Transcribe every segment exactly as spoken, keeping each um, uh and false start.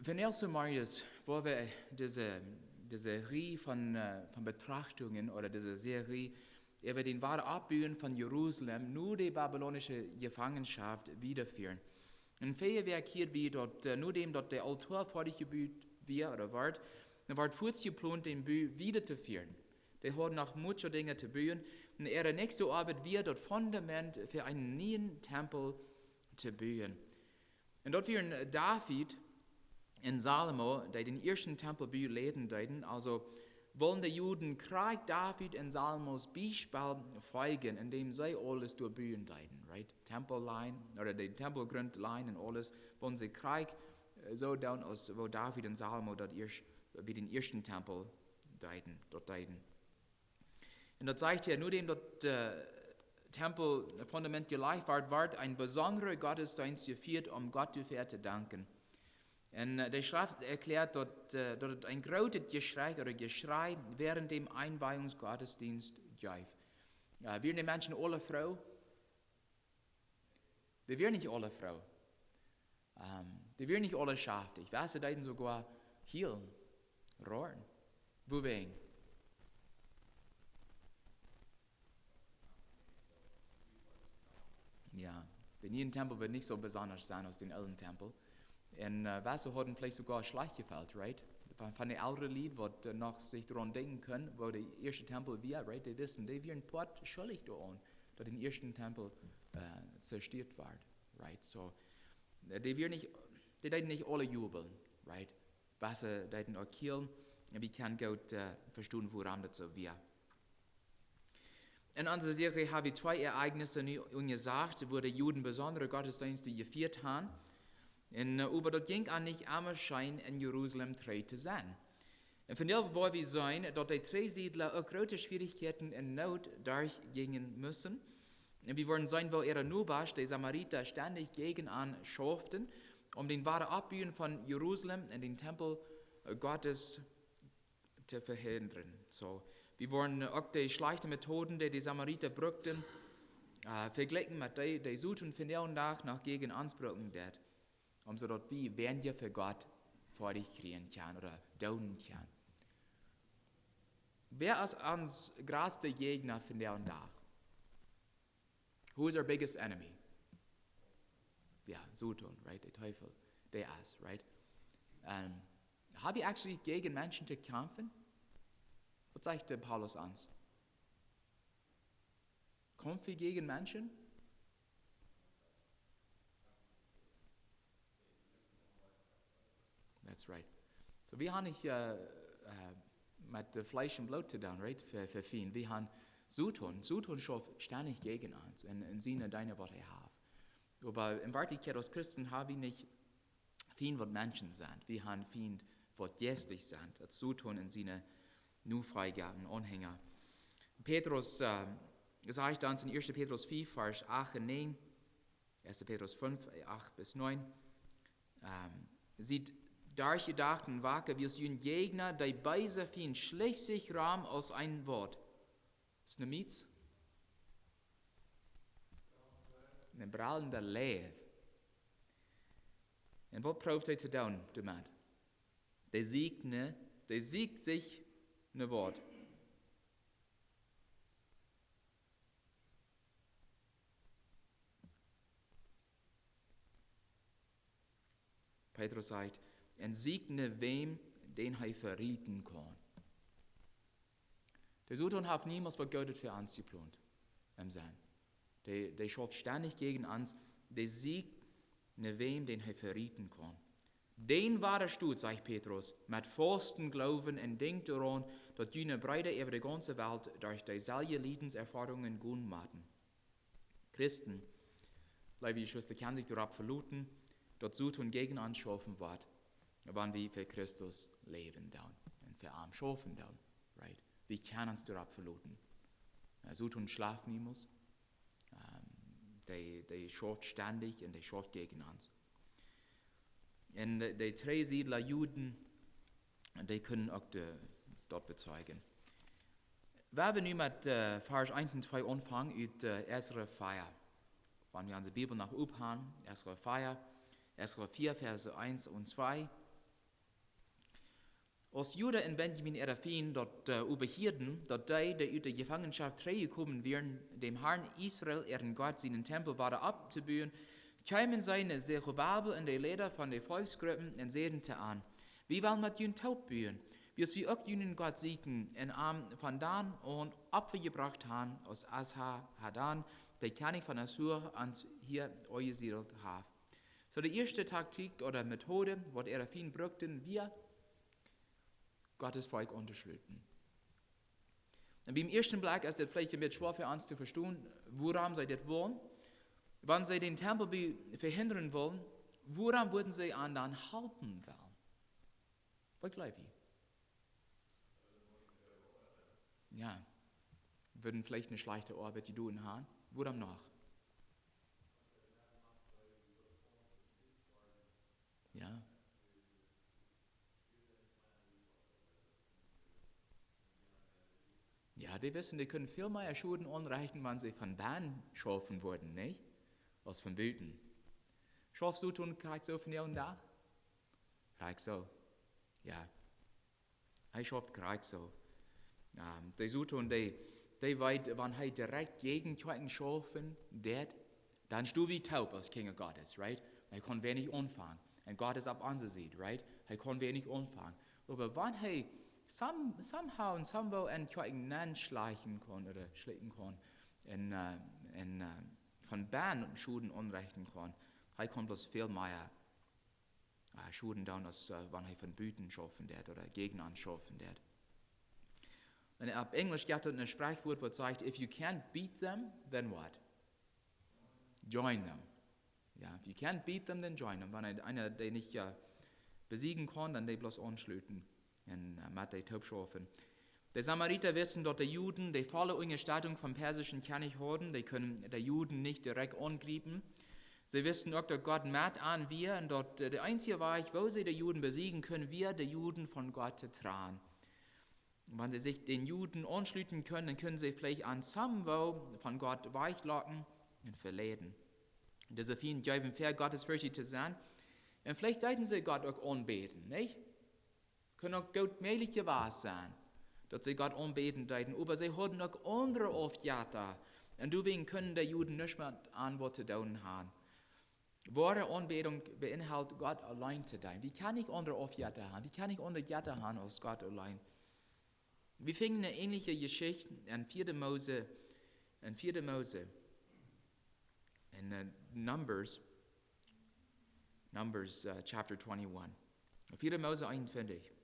Vondoag, Marius, woa wie dise, dise Rieej von, äh, von Betrachtungen ooda dise Serie äwa dän Wadaoppbuen von Jerusalem no de babylonische Jefangenschaft wiedafieren. Un väaje Wäakj hieed wie daut, äh, nodäm daut de Altoa foadich jebut wia ooda wort, dan wort fuaz jeplont, dän Bu wiedatofieren. Dee hauden noch mucho Dinja to buen. Un äare näakjste Oabeit wia, daut Fundament fa eenen nieen Tempel to buen. Un daut wieren David un Salomo, dee dän ieeschten Tempelbu leiden deeden. Aulsoo wullen de Juden krakjt David un Salomo sien Biespel foljen, endäm see aules doa buen deeden, right? Tempel lajen, ooda de Tempelgrunt lajen un aules, wullen see krakjt, äh, soo doonen aus woo David un Salomo daut ieescht, bie dän ieeschten Tempel deeden, daut deeden. Un daut sajcht hia, nodäm daut, äh, Tempelfundament jelajcht wort, wort een besondra Gottesdeenst jefieet, om Gott doafäa to danken. Un, äh, de Schreft erkjläat daut, äh, daut et een grootet Jeschrei ooda Jeschrei während däm Enweihungsgottesdienst jeef. Äh, wieren de Menschen aule froo? Dee wieren nich aule froo. Ähm, dee wieren nich aule schaftich. Waut see deeden soogoa hielen, roaren. Wuawäajen? Jo, de niee Tempel woat nich soo besonda sennen aus dän oolen Tempel. Un, äh, waut see hauden veleicht soogoa schlajcht jefeelt, right? Von, von de oole Lied, waut, äh, noch sikj doaraun denkjen kunnen, woo de ieeschte Tempel wia, right? Dee wisten, dee wieren poat schuldich doaraun, daut dän ieeschten Tempel, äh, zerstieet wort, right? So, äh, dee wieren nich, dee deeden nich aule jubeln, right? Waut see deeden uk hielen, un wie kjennen goot, äh, vestonen, wuarom daut soo wia. En onse Serie ha wie twee Ereignisse nu unjasajcht, wua de Juden besondre Gottesdeenste jefieet han. Un, äh, oba daut jinkj an nich emma scheen, en Jerusalem trigj to sennen. Un vondoag woa wie seenen, daut de Trigjsiedla uk groote Schwierichkjeiten un Noot derchjinjen musten. Un wie woaren seenen, woo äare Nobasch, de Samarita, stendich jäajen an schauften, om dän Wadaoppbuen von Jerusalem un dän Tempel, äh, Gottes to vehindren. So, wie woaren uk de schlajchte Methoden, dee de Samarita brukten, äh, vejlikjen met dee, dee Soton vondoag noch jäajen ons brucken deit, om soo daut wie weinja fa Gott foadich kjrieen kjennen ooda doonen kjennen. Wäa es ons jratsta Jäajna vondoag? Who is our biggest enemy? Jo, Soton, right? De Teufel. Dee es, right? Ähm, ha wie actually jäajen Menschen to kjamfen? Waut sajcht de Paulus ons? Kjamf wie jäajen Menschen? That's right. So, wie han nich, äh, äh, met de Fleesch un Bloot to doonen, right? Fa, fa Fiend. Wie han Soton. Soton schauft stendich jäajen ons un, un siene Dinja, waut hee haft. Oba en Werkjlichkjeit, aus Christen ha wie nich Fiend, waut Menschen sent. Wie han Fiend, waut jeistlich sent. Daut Soton un siene Nofolja un Aunhenja. Petrus, äh, sajcht dan en ieeschte Petrus fief, Varsch acht un näajen, ieeschte Petrus fünf, acht bis neun. Ähm, siet doaräwa jedocht un wacka, wiels jun Jäajna, de beese Fiend, schlicht sikj rom aus een waut? Daut es ne Mietz. Ne brellende Leew. Un waut proowt hee to doonen doamet? Dee sieekjt, nä, dee sieekjt sikj ne waut? Petrus sajcht, un sieekjt no wäm, dän hee verieten kaun. De Soton haft niemols waut Goodet fa ons jeplont, em Senn. Dee, dee schauft stendich jäajen ons, dee sieekjt no wäm, dän hee verieten kaun. Dän wadastoot, sajcht Petrus, met fasten Gloowen un denkjt doaraun, daut june Breeda äwa de gaunze Welt derch deeselwje Liedenserfoarungen gonen motten. Christen, leewe Jeschwista, kjennen sikj doaropp veloten, daut Soton jäajen ons schaufen woat, wan wie fa Christus läwen doonen un fa am schaufen doonen, right? Wie kjennen ons doaropp veloten. Äh, Soton schlapt niemols. Ähm, dee, dee schauft stendich un dee schauft jäajen ons. Un de, de Trigjsiedla Juden, dee kunnen uk de, daut bezeijen. Wie woaren nu met, äh, Varsch eent un twee aunfangen ut, äh, Esra vea. Wan wie onse Bibel noch op han, Esra vea, Esra vea, Varsch eent un twee. Aus Juda un Benjamin äare Fiend daut, äh, äwahieeden, daut dee, dee ut de Jefangenschoft trigjjekomen wieren, däm Harn Israel, äaren Gott, sienen Tempel wada opptobuen, kjeemen see no Serubabel un de Leida von de Volkjsgruppen un säden to an: Wie wellen met junt toop buen, wiels wie uk junen Gott sieekjen un am von dan aun Opfa jebrocht han, aus Asarhaddon, de Kjennich von Assur, ons hia aunjesiedelt haft. Soo, de ieeschte Taktik ooda Methood, waut äare Fiend brukten, wia, Gott sien Volkj auntoschluten. Un biem ieeschten Blikj es dit veleicht een bät schwoa fa ons to vestonen, wuarom see dit wullen. Wan see dän Tempel be-, vehindren wullen, wuarom wudden see an dan halpen wellen? Waut jleew jie? Jo, wudden veleicht eene schlajchte Oabeit jedonen han. Wuarom noch? Jo. Jo, dee wissten, dee kunnen väl mea Schoden aunrechten, wan see von bennen schaufen wudden, nich? Aus von buten. Schauft Soton krakjt soo vondoag dän Dach? Krakjt soo. Jo. Hee schauft krakjt soo. Ähm, dee Soton, dee, dee weet, wan hee direkt jäajen Kjoakjen schaufen deit, dan stonen wie toop aus Kjinja Gottes, right? Hee kaun weinich aunfangen. Un Gott es opp onse Sied, right? Hee kaun weinich aunfangen. Oba wan hee some-, somehow un somewhere en Kjoakjen nenschleichen kaun ooda schlikjen kaun un, äh, un, äh, von bennen Schoden aunrechten kaun, hee kaun bloos väl mea, äh, Schoden doonen, aus, äh, wan hee von buten schaufen deit ooda jäajen an schaufen deit. Un opp Enjlisch jeft et een Sprichwort, waut sajcht: If you can't beat them, then what? Join them. Jo, if you can't beat them, then join them. Wan eena, eena dee nich, äh, besieekjen kaun, dan dee bloos aunschluten un, äh, met dee toop schaufen. De Samarita wissten, daut de Juden de volle Unjastettunk vom persischen Kjennich hauden. Dee kunnen de Juden nich direkt aunjriepen. See wissten uk, daut Gott met an wia un daut, äh, de eensje Wajch, woo see de Juden besieekjen kunnen, wia, de Juden von Gott to trannen. Wan see sikj dän Juden aunschluten kunnen, dan kunnen see veleicht an somewhere von Gott wajchlocken un veleiden. Dise Fiend jeewen väa, gottesferchtich to sennen. Un veleicht deeden see Gott uk aunbäden, nich? Kunn uk goot mäajlich jewast sennen, daut see Gott aunbäden deeden, oba see hauden uk aundre Aufjetta. Un doawäajen kunnen de Juden nuscht met an waut to doonen han. Woare Aunbädunk beinhalt, Gott auleen to deenen. Wie kjennen nich aundre Aufjetta han. Wie kjennen nich aundre Jetta han aus Gott auleen. Wie finjen eene änelje Jeschicht en vieede Mose, en vieede Mose, en, äh, Numbers, Numbers, äh, chapter twenty-one. Vieede Mose eenuntwintich.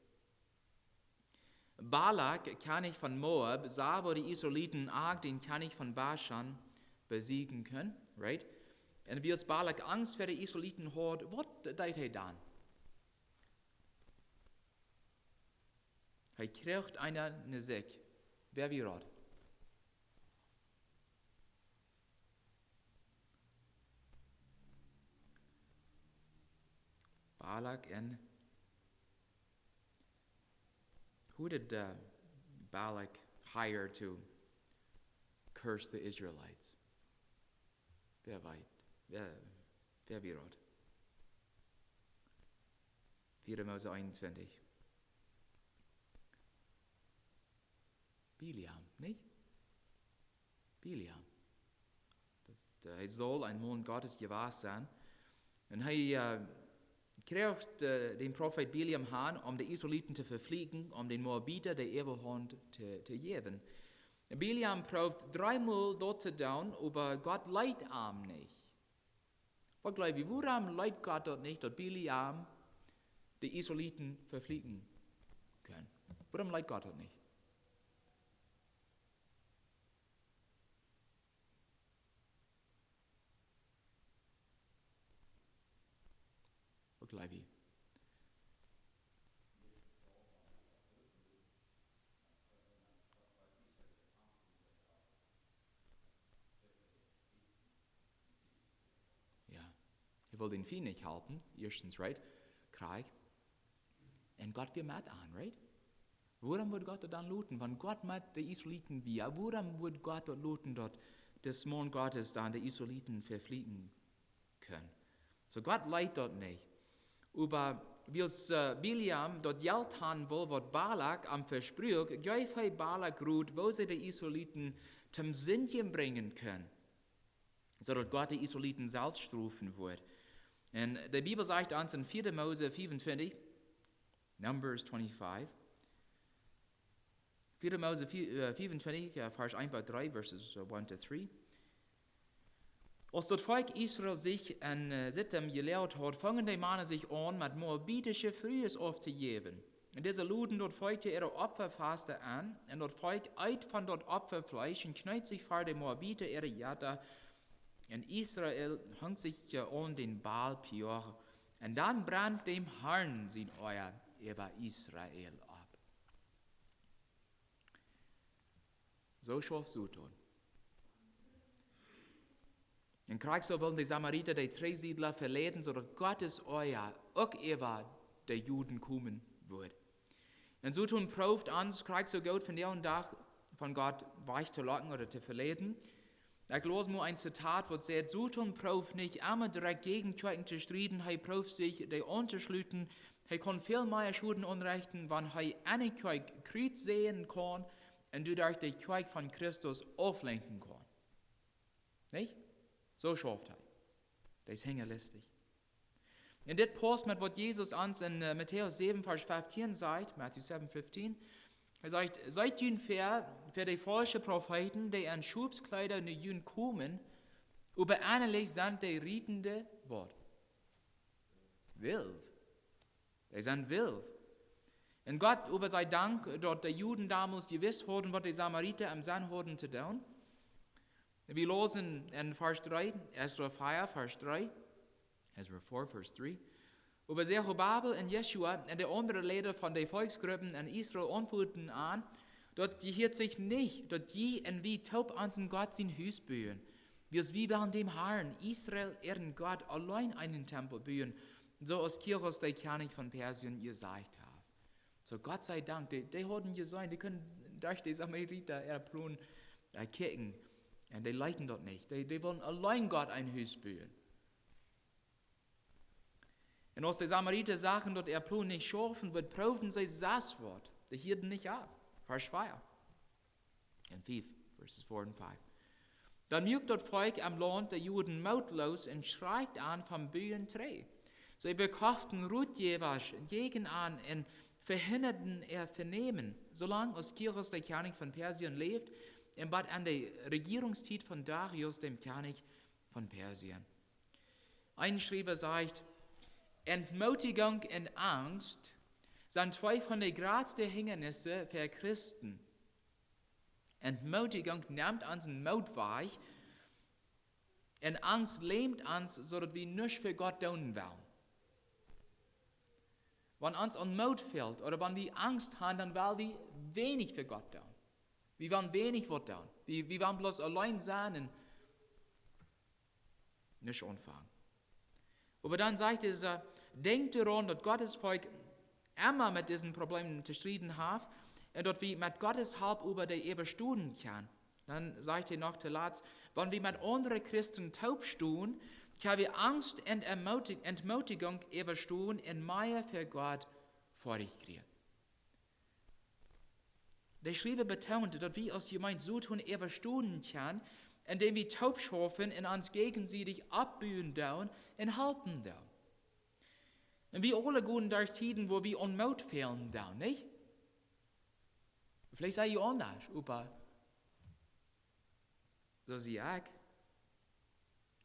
Balak, Kjennich von Moab, sach, woo de Israeliten Aag, dän Kjennich von Baschan, besieekjen kunnen, right? Un wiels Balak Angst fa de Israeliten haud, waut deed hee dan? Hee kjrieech eenen no sikj. Wäa wia daut? Balak un Who did, uh, Balak hire to curse the Israelites? Wäa weet? Wäa, wäa wia daut? Vieede Mose eenuntwintich. Bileam, nich? Bileam. Daut, äh, hee saul een Maun Gottes jewast sennen. Un hee, äh, kjrieech, äh, dän Profeet Bileam han, om de Israeliten to veflieekjen, om dän Moabita de Äwahaunt to, to jäwen. Bileam proowd dreemol daut to doonen, oba Gott leet am nich. Waut jleew jie, wuarom leet Gott daut nich, daut Bileam de Israeliten veflieekjen kunn? Wuarom leet Gott daut nich? Waut jleew jie? Jo. Hee wull dän Fiend nich halpen, ieeschtens, right? Kjrieech. Un Gott wia met an, right? Wuarom wudd Gott daut dan loten? Wan Gott met de Israeliten wia, wuarom wudd Gott daut loten, daut dis Maun Gottes dan de Israeliten veflieekjen kunn? Soo, Gott leet daut nich. Oba Wiels äh, Bileam daut Jelt han wull, waut Balak am vespruak, jeef hee Balak Rot, woo see de Israeliten toom sindjen brinjen kunnen, soo daut Gott de Israeliten selfst strofen wudd. Un de Bibel sajcht ons en vieede Mose vieruntwintich, Numbers twenty-five, vieede Mose vier, äh, vieruntwintich, äh, Varsch eent bat dree, verses äh, one to three. Aus daut Volkj Israel sikj en äh, Sittim jeläajat haud, fungen de Mana sikj aun, met moabitische Frues auftojäwen. Un dise loden daut Volkj to äare Opfafasten aun, un daut Volkj eet von daut Opfafleesch un kjneet sikj ver de Moabita äare Jetta. Un Israel hunk sikj äh, aun dän Baal Peor. Un dan brand däm Harn sien Oaja äwa Israel opp. Soo schauft Soton. Un krakjt soo wullen de Samarita de Trigjsiedla veleiden, soo daut Gott sien Oaja uk äwa de Juden komen wudd. Un Soton prooft ons krakjt soo goot vondoag dän Dach von Gott wajch to locken ooda to veleiden. Ekj läs mau een Zitat, waut sajcht: Soton prooft nich emma direkt jäajen Kjoakjen to strieden, hee prooft sikj dee auntoschluten. Hee kaun väl mea Schoden aunrechten, wan hee enne Kjoakj Krut seien kaun un doaderch de Kjoakj von Christus auflenkjen kaun. Nich? Soo schauft hee. Dee es hinjalistich. Un dit pausst met waut Jesus ons en äh, Matäus säwen, Varsch feftieen sajcht, Matthew seven fifteen. Hee sajcht: Seet junt ver, ver de faulsche Profeeten, dee en Schopskjleeda no junt komen, oba ennalich sent dee rietende waut? Wilw. Dee sent wilw. Un Gott oba sie Dank, daut de Juden donmols jewist hauden, waut de Samarita em Senn hauden to doonen. Wie läsen en Varsch dree, Esra vea, Varsch dree. Ezra four, verse three. Oba Serubabel un Jeschua un de aundre Leida von de Volkjsgruppen en Israel auntwuaden an: Daut jehieet sikj nich, daut jie un wie toop onsen Gott sien Hus buen, wiels wie wellen däm Harn, Israel äaren Gott, auleen eenen Tempel buen, soo aus Kyrus, de Kjennich von Persien, jesajcht haft. Soo, Gott sie Dank, dee, dee hauden jeseenen, dee kunnen derch de Samarita äa Plon äh, kjikjen. Un dee leeten daut nich. Dee, dee wullen auleen Gott een Hus buen. Un aus de Samarita sagen, daut äa Plon nich schaufen wudd, proowden see sest waut. Dee hieeden nich opp. Varsch vea. Un fief, verses four and five. Dan muak daut Volkj em Launt de Juden mootloos un schrakjt an vom Buen trigj. See bekoften Rotjäwasch jäajen an un vehinjaden äa Venämen, soo lang aus Kyrus, de Kjennich von Persien, läwd, un bat aun de Rejierungstiet von Darius, däm Kjennich von Persien. Een Schriewa sajcht: Entmutigung un Angst sent twee von de jratste Hinjanisse fa Christen. Entmutigung nemt onsen Moot wajch, un Angst lämt ons, soo daut wie nuscht fa Gott doonen wellen. Wan ons aun Moot fält ooda wan wie Angst han, dan well wie weinich fa Gott doonen. Wie wellen weinich waut doonen. Wie, wie wellen bloos auleen sennen un nuscht aunfangen. Oba dan sajcht hee: Denkjt doaraun, daut Gott sien Volkj emma met dise Problemen to strieden haft un daut wie met Gott siene Help äwa dee äwastonen kjennen. Dan sajcht hee noch toolatst: Wan wie met aundre Christen toop stonen, kjenn wie Angst un Entmoti-, Entmutigung äwastonen un mea fa Gott foadich kjrieen. De Schriewa betoont, daut wie aus Jemeent Soton äwastonen kjennen, endäm wie toop schaufen un ons jäajensiedich oppbuen doonen un halpen doonen. Un wie aule gonen derch Tieden, wua wie aun Moot fälen doonen, nich? Veleicht sie jie aundasch, oba soo sie ekj.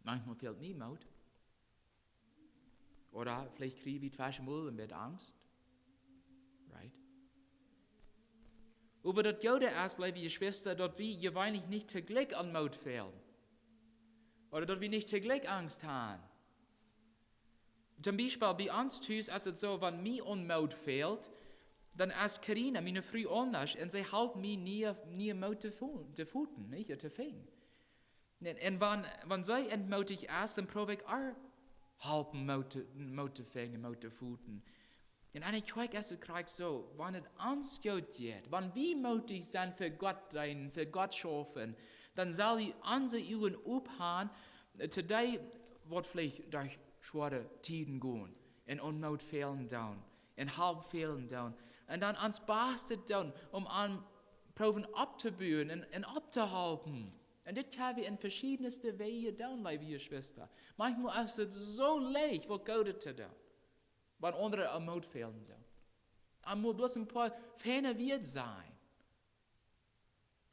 Maunchmol fält mie Moot. Ooda veleicht kjrie wie tweschenmol een bät Angst. Right? Oba daut Goode es, leewe Jeschwista, daut wie jeweenlich nich toojlikj aun Moot fälen. Ooda daut wie nich toojlikj Angst han. Toom Biespel bie ons tus es et soo, wan mie aun Moot fält, dan es Karina, miene Fru, aundasch un see halpt mie nie, nie Moot to fo-, to foten, nich? To finjen. Un, un wan, wan see entmotich es, dan proow ekj äa halpen Moot to, Moot to finjen, Moot to foten. Un enne Kjoakj es et krakjt soo, wan et ons goot jeit, wan wie mootich sent fa Gott deenen, fa Gott schaufen, dan sell wie onse Uagen op han, äh, to dee, waut veleicht derch schwoare Tieden gonen. Un Onmoot fälen doonen. Un Help fälen doonen. Un dan ons Bastet doonen, om an proowen opptobuen un, un opptohalpen. Un dit kjenn wie en veschiednste Wäaj doonen, leewe Jeschwista. Maunchmol es et soo leicht, waut Goodet to doonen. Wan aundre Onmoot fälen doonen. An mol bloos een poa feine Wieed sajen.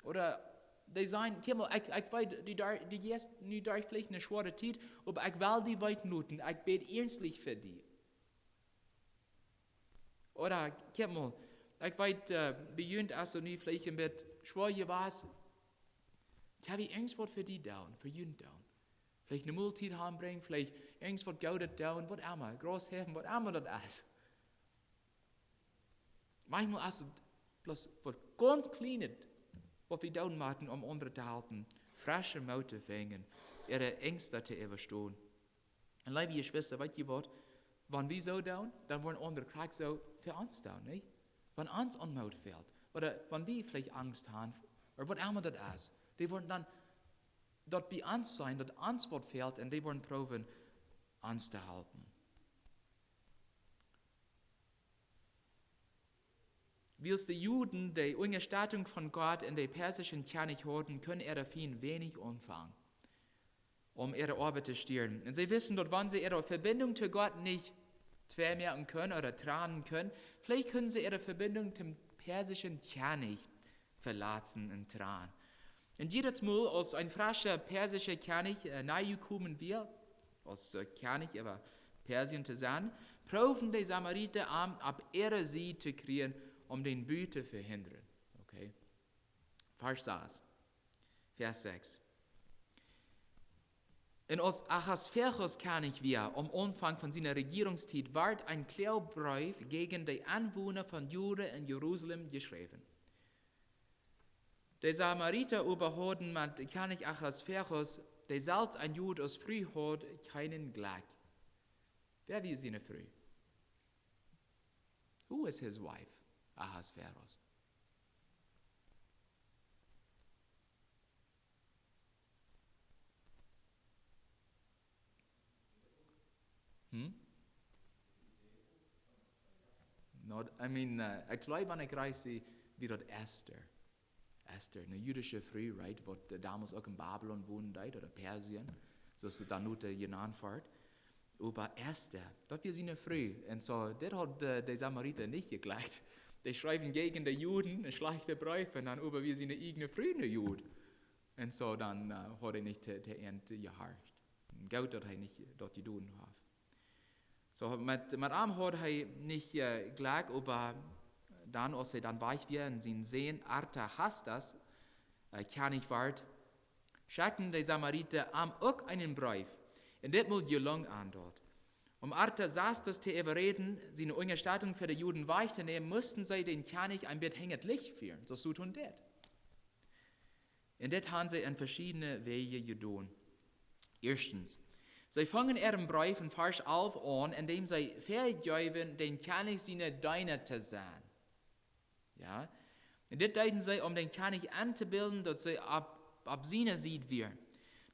Ooda dee sajen, kjikj mol, ekj, ekj weet, du, du jeist nu derch veleicht eene schwoare Tiet, oba ekj well die weeten loten, ekj bäd iernstlich fa die. Ooda, kjikj mol, ekj weet, äh, bie junt es et nu veleicht een bät schwoa jewast. Ekj well irjent waut fa die doonen, fa junt doonen. Veleicht eene Moltiet hanbrinjen, veleicht irjent waut Goodet doonen, waut emma, Gras heien, waut emma daut es. Maunchmol es et bloos waut gaunz Kjlienet, waut wie doonen motten, om aundre to halpen, fresche Moot to finjen, äare Enjst to äwastonen. Un leewe Jeschwista, weet jie waut? Wan wie soo doonen, dan woaren aundre krakjt soo fa ons doonen, nich? Wan ons Onmoot fält, ooda wan wie veleicht Angst haben, ooda waut emma daut es, dee woaren dan daut bie ons seenen, daut ons waut fält, un dee woaren proowen, ons to halpen. Wiels de Juden de Unjastettunk von Gott un de persische Kjennich hauden, kunn äa Fient weinich aunfangen, om äare Oabeit to stieren. Un see wisten, daut wan see äare Vebinjunk to Gott nich twei moaken kunnen ooda trannen kunnen, veleicht kunnen see äare Vebinjunk tom persischen Kjennich veletzen un trannen. Un jiedet Mol, aus een frescha persischa Kjennich, äh, nojekomen wia, aus, äh, Kjennich äwa Persien to sennen, proowden de Samarita am opp äare Sied to kjrieen, om dän Bud to vehindren. Okay. Varsch sas. Varsch sas. Un aus Ahasveros Kjennich wia, aum Aunfank von siene Rejierungstiet, wort een Kloagbreef jäajen de Enwona von Juda un Jerusalem jeschräwen. De Samarita oba hauden met Kjennich Ahasveros, dee selfst eene Jud aus Fru haud, kjeen Jlekj. Wäa wia siene Fru? Who was his wife, Ahasveros? Hm? No, I mean, äh, ekj jleew, wan ekj rajcht sie, wia daut Ester. Ester, eene jüdische Fru, right, waut, äh, donmols uk en Babilon wonen deed, ooda Persien, soo aus et dan nu, äh, jenant woat. Oba Ester, daut wia siene Fru. Un soo, dit haud, äh, de Samarita nich jejlikjt. Dee schreewen jäajen de Juden een schlajchta Breef un dan äwa wia siene ieejne Fru eene Jud. Un soo dan, äh, haud hee nich to, to an jehorcht. Goot daut hee nich daut jedonen haud. Soo, met, met am haud hee nich, äh, Jlekj, oba dan, aus hee dan wajch wia un sien Sän Artahasta, äh, Kjennich wort, schekjten de Samarita am uk eenen Breef. Un dit Mol jelunk an daut. Om Artahasta to äwaräden, siene Unjastettunk fa de Juden wajchtonämen, musten see dän Kjennich een bät hinjat Licht fieren, soo aus daut doa steit. Un dit haben see en veschiedne Wäaj jedonen. Ieeschtens, see fungen äaren Breef en Varsch alf aun, endäm see väajeewen, dän Kjennich siene Deena to sennen. Jo? Un dit deeden see, om dän Kjennich entobilden, daut see opp, opp siene Sied wieren.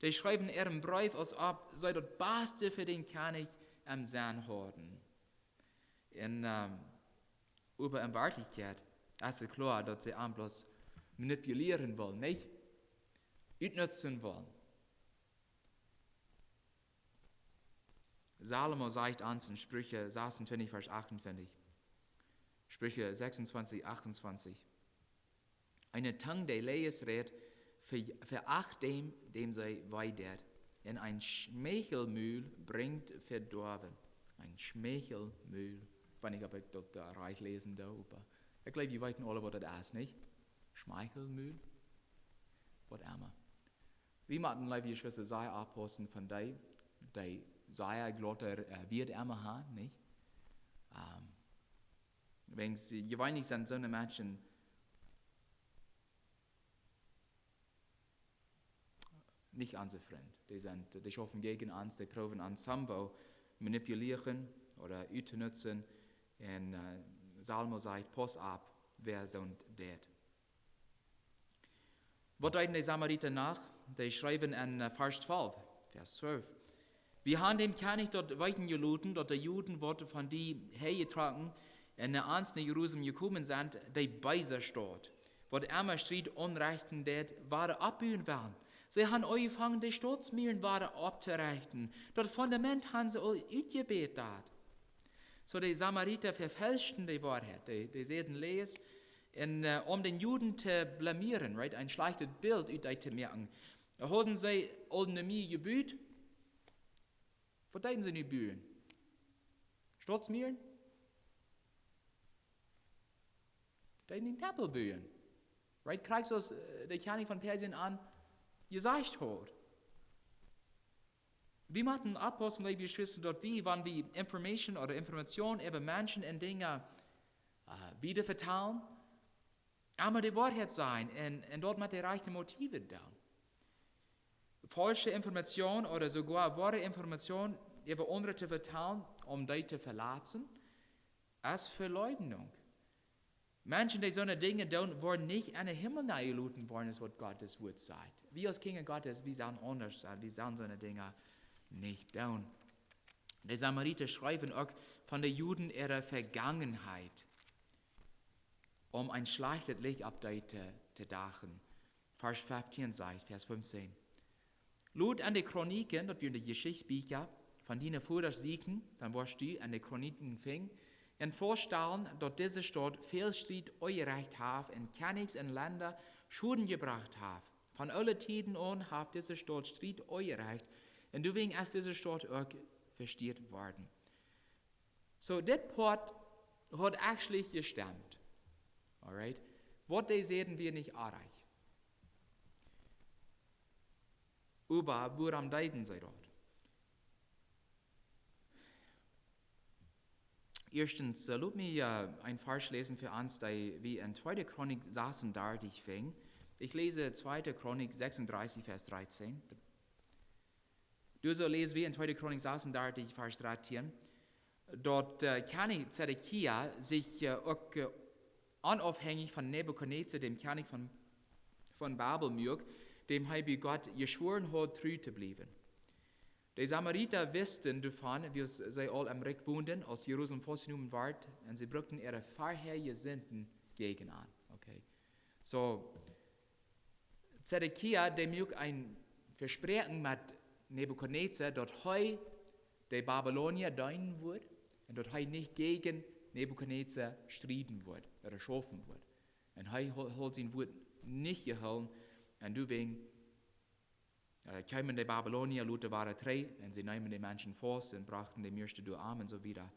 Dee schreewen äaren Breef, aus auf see daut Baste fa dän Kjennich em Senn hauden. Un, ähm, oba en Werkjlichkjeit es et kloa, daut see am bloos manipulieren wullen, nich? Utnutzen wullen. Salomo sajcht ons en Spricha sasuntwintich, Varsch achtuntwintich. Spricha sasuntwintich, achtuntwintich. Eene Tung, dee Läajes rät, ve-, veacht däm, däm see wee deit. Un een Schmeichelmul brinjt Vedoawen. Een Schmeichelmul. Ekj weet nich, auf ekj daut, äh, rajcht läsen doo, oba ekj jleew, jie weeten aule, waut daut es, nich? Schmeichelmul? Waut emma. Wie motten, leewe Jeschwista, sea oppaussen von dee, dee sea glaute, äh, Wieed emma haben, nich? Ähm, wäajen jeweenlich sent soone Menschen nich onse Frind. Dee sent, dee schaufen jäajen ons, dee proowen ons somehow manipulieren ooda uttonutzen. Un, äh, Salomo sajcht, pauss opp, wäa soont deit. Waut deeden de Samarita noch? Dee schreewen en, äh, Varsch twalf, Varsch twalf. Wie haben däm Kjennich daut weeten jeloten, daut de Juden, waut von die häajetrocken un no ons no Jerusalem jekomen sent, dee beese Staut, waut emma Striet aunrechten deed, wada oppbuen wellen. See haben aunjefongen, de Stautsmuaren wada opptorechten. Daut Fundament haben see aul utjebätat. Soo de Samarita vevälschten de Woarheit. Dee, dee säden: Läs, un, äh, om dän Juden to blamieren, right? Een schlajchtet Bilt ut dee to moaken, haben see aul ne Mie jebut. Waut deeden see nu buen? Stautsmuaren? Deeden dän Tempel buen. Right? Krakjt soo aus, äh, de Kjennich von Persien an jesajcht haud. Wie motten oppaussen, leewe Jeschwista, daut wie, wan wie Information ooda Information äwa Menschen un Dinja, äh, wieda vetalen, emma de Woarheit sajen un, un daut met de rajchte Motive doonen. Faulsche Information ooda soogoa woare Information äwa aundre to vetalen, om dee to veletzen, es Veleumdunk. Menschen, dee soone Dinja doonen, woaren nich en dän Himmel nenjeloten woaren, es waut Gottes Wuat sajcht. Wie aus Kjinja Gottes, wie sellen aundasch sennen, wie sellen soone Dinja nich doonen. De Samarita schreewen uk von de Juden äare Vegangenheit, om een schlajchtet Licht opp dee to, to dachen. Varsch feftieen sajcht, Varsch feftieen: Lot en de Chroniken, daut wieren de Jeschichtsbieekja, von diene Vodasch sieekjen, dan woascht du en de Chroniken finjen, un faststalen, daut dise Staut väl Striet aunjerecht haft un Kjennichs un Lenda Schoden jebrocht haft. Von oole Tieden aun haft dise Staut Striet aunjerecht, un doawäajen es dise Staut uk vestieet worden. Soo, dit Poat haud actually jestemt. Alright? Waut dee säden, wia nich oajch. Oba wuarom deeden see daut? Ieeschtens, äh, lot mie, äh, een Varsch läsen fa ons, dee wie en tweede Chronik sasuntachentich finjen. Ich lese zweite Chronik sechsunddreißig, Vers dreizehn. Doa soo läs wie en tweede Chronik sasuntachentich, Varsch dreizehn, daut, äh, Kjennich Zedekia sikj, äh, uk, äh, onaufhängich von Nebukadnezar, däm Kjennich von, von Babel, muak, däm hee bie Gott jeschworen haud, tru to bliewen. De Samarita wisten doavon, wiels see aul em Rikj wonden, aus Jerusalem faustjenomen wort, un see brukten äare verhäaje Sinden jäajen an. Okay. Soo, Zedekia, dee muak een Vespräakjen met Nebukadnezar, daut hee de Babylonia deenen wudd un daut hee nich jäajen Nebukadnezar strieden wudd ooda schaufen wudd. Un hee ho-, haud sien Wuat nich jehoolen, un doawäajen, äh, kjeemen de Babylonia lota wada trigj un see neemen de Menschen faust un brochten de mieeschte doa om un soo wieda.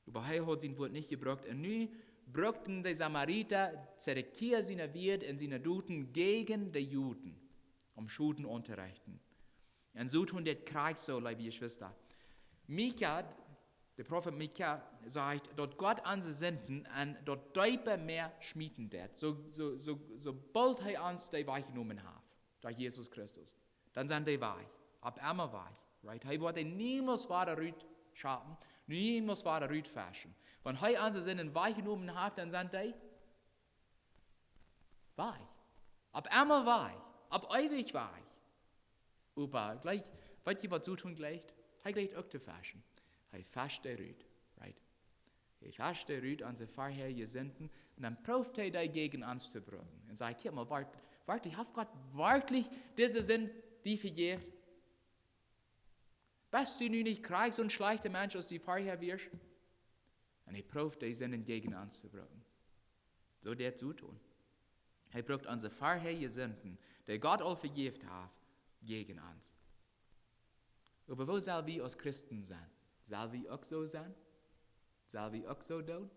Oba hee haud sien Wuat nich jebrukt. Un nu brukten de Samarita Zedekia siene Wieed un siene Doten jäajen de Juden, om Schoden auntorechten. Un soo doonen dee krakjt soo, leewe Jeschwista. Mika, de Profeet Mika, sajcht, daut Gott onse Sinden en daut deepe Mäa schmieten deed. Soo, soo, soo, soo boolt hee ons dee wajchjenomen haft, derch Jesus Christus, dan sent dee wajch. Opp emma wajch. Right? Hee woat dee niemols wada rut schaufen, niemols wada rut feschen. Wan hee onse Sinden wajchjenomen haft, dan sent dee wajch. Opp emma wajch. Opp eewich wajch. Oba jlikj, weet jie, waut Soton jlikjt? Hee jlikjt uk to feschen. Hee fescht dee rut. Right? Hee fescht dee rut, onse verhäaje Sinden, un dan prooft hee dee jäajen ons to brucken. Un sajcht: Kjikj mol, werkjlich, werkjlich, haft Gott werkjlich dise Sind die vejäft? Best du nu nich krakjt soon schlajchta Mensch, aus du verhäa wieescht? Un hee prooft dee Sinden jäajen ons to brucken. Soo deit Soton. Hee brukt onse verhäaje Sinden, dee Gott aul vejäft haft, jäajen ons. Oba woo sell wie aus Christen sennen? Sell wie uk soo sennen? Sell wie uk soo doonen,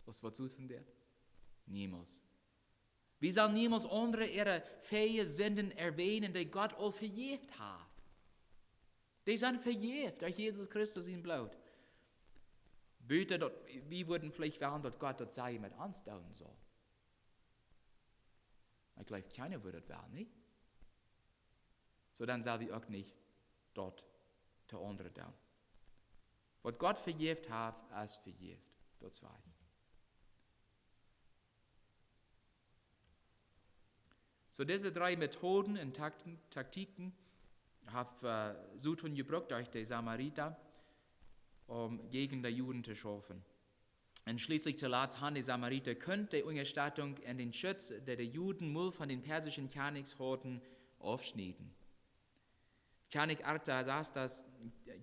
aus waut Soton deit? Niemols. Wie sellen niemols aundre äare verhäaje Sinden erwähnen, dee Gott aul vejäft haft. Dee sent vejäft derch Jesus Christus sien Bloot. Buta daut, wie wudden veleicht wellen, daut Gott daut selwje met ons doonen saul. Ekj jleew, kjeena wudd daut wellen, nich? Soo dan sell wie uk nich daut to aundre doonen. Waut Gott vejäft haft, es vejäft. Daut es wajch. Soo, dise dree Methoden un Takten, Taktiken, haft, äh, Soton jebrukt derch de Samarita, om jäajen de Juden to schaufen. Un schlieslich toolatst han de Samarita kunt de Unjastettunk un dän Schutz, dee de Juden mol von dän persischen Kjennichs hauden, aufschnieden. Kjennich Artaxerxes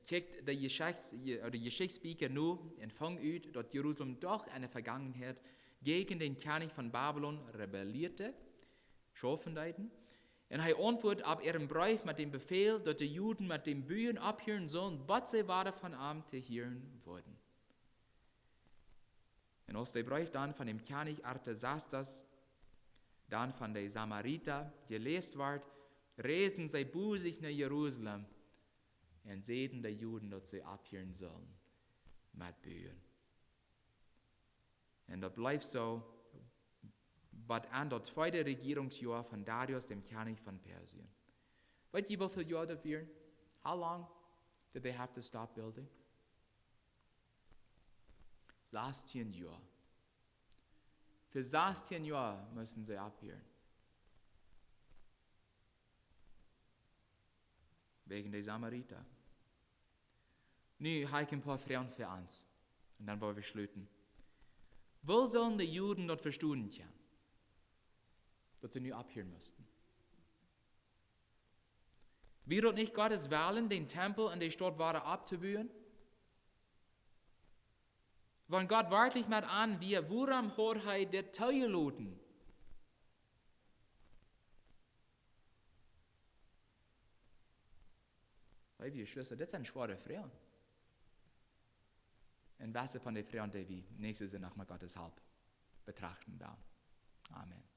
kjikjt de Jeschichts-, de Jeschichtsbieekja no un funk ut, daut Jerusalem doch enne Vegangenheit jäajen dän Kjennich von Babilon rebellieren, schaufen deeden. Un hee auntwuat opp äaren Breef met dän Befäl, daut de Juden met däm Buen opphieren sullen, bat see wada von am to hieren wudden. Un aus de Breef dan von däm Kjennich Artaxerxes, dan von de Samarita jeläst wort, reisden see bosich no Jerusalem un säden de Juden, daut see opphieren sullen met Buen. Un daut bleef soo, bat aun daut tweede Rejierungsjoa von Darius, däm Kjennich von Persien. Weet jie, woo väl Joa daut wieren? How long did they have to stop building? Sastieen Joa. Fa sastieen Joa musten see opphieren. Wäajen de Samarita. Nu hab ekj een poa Froagen fa ons. Un dan woa wie schluten. Woo sullen de Juden daut vestonen kjennen, daut see nu opphieren musten? Wia daut nich Gott sien Wellen, dän Tempel un de Staut wada opptobuen? Wan Gott werkjlich met an wia, wuarom haud hee dit toojeloten? Leewe Jeschwista, dit sent schwoare Froagen. Un waut von de Froagen, dee wie näakjsten Sindach met Gott siene Help betrachten woaren. Amen.